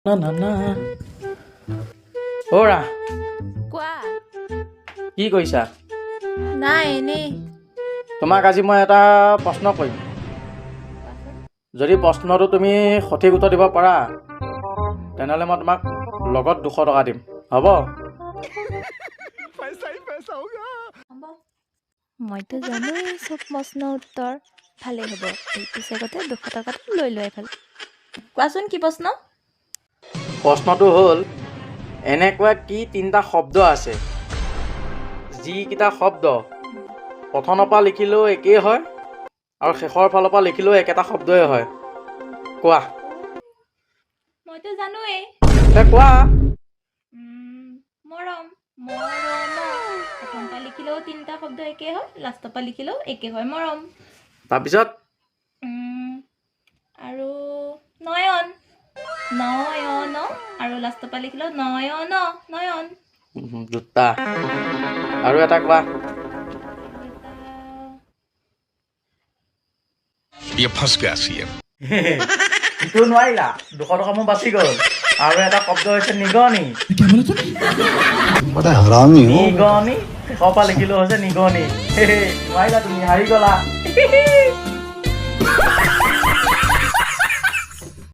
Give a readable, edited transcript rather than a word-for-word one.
না না না, অ'ৰা। কোৱা। কি কৰিছা? নাই, এনেই। তোমাক আজি মই এটা প্ৰশ্ন কৰিম। যদি প্ৰশ্নটো তুমি সঠিক উত্তৰ দিব পাৰা, তেনেহ'লে মই তোমাক লগত 200 টকা দিম, হ'ব? হ'ব। মইতো জানোৱেই চব প্ৰশ্নৰ উত্তৰ। ভালেই হ'ব, এইটো চেগতে 200 টকাটো লৈ লোৱাই ভাল। কোৱাচোন, কি প্ৰশ্ন? প্ৰশ্নটো হ'ল, এনেকুৱা কি তিনিটা শব্দ আছে যিকেইটা শব্দ প্ৰথমৰ পৰা লিখিলেও একেই হয় আৰু শেষৰ ফালৰ পৰা লিখিলেও একেটা শব্দই হয়? কোৱা। মইতো জানোৱেই। তে কোৱা। মৰম, মৰম। প্ৰথম পৰা লিখিলেও তিনিটা শব্দ একে হয়, লাষ্টৰ পৰা লিখিলেও একে হয়, মৰম। তাৰপিছত? আৰু নয়ন, নয়ন। আৰু লাষ্টৰ পৰা লিখিলেও নয়ন, নয়ন। দুটা। আৰু এটা কোৱা। আৰু এটা। ये फंस गया सीएम। ইটো নোৱাৰিলা, 200 টকা মোৰ বাচি গ'ল। আৰু এটা শব্দ হৈছে নিগনি। बड़ा हरामी हो। নিগনি, শেষৰ পৰা লিখিলেও হৈছে নিগনি। নোৱাৰিলা, তুমি হাৰি গ'লা।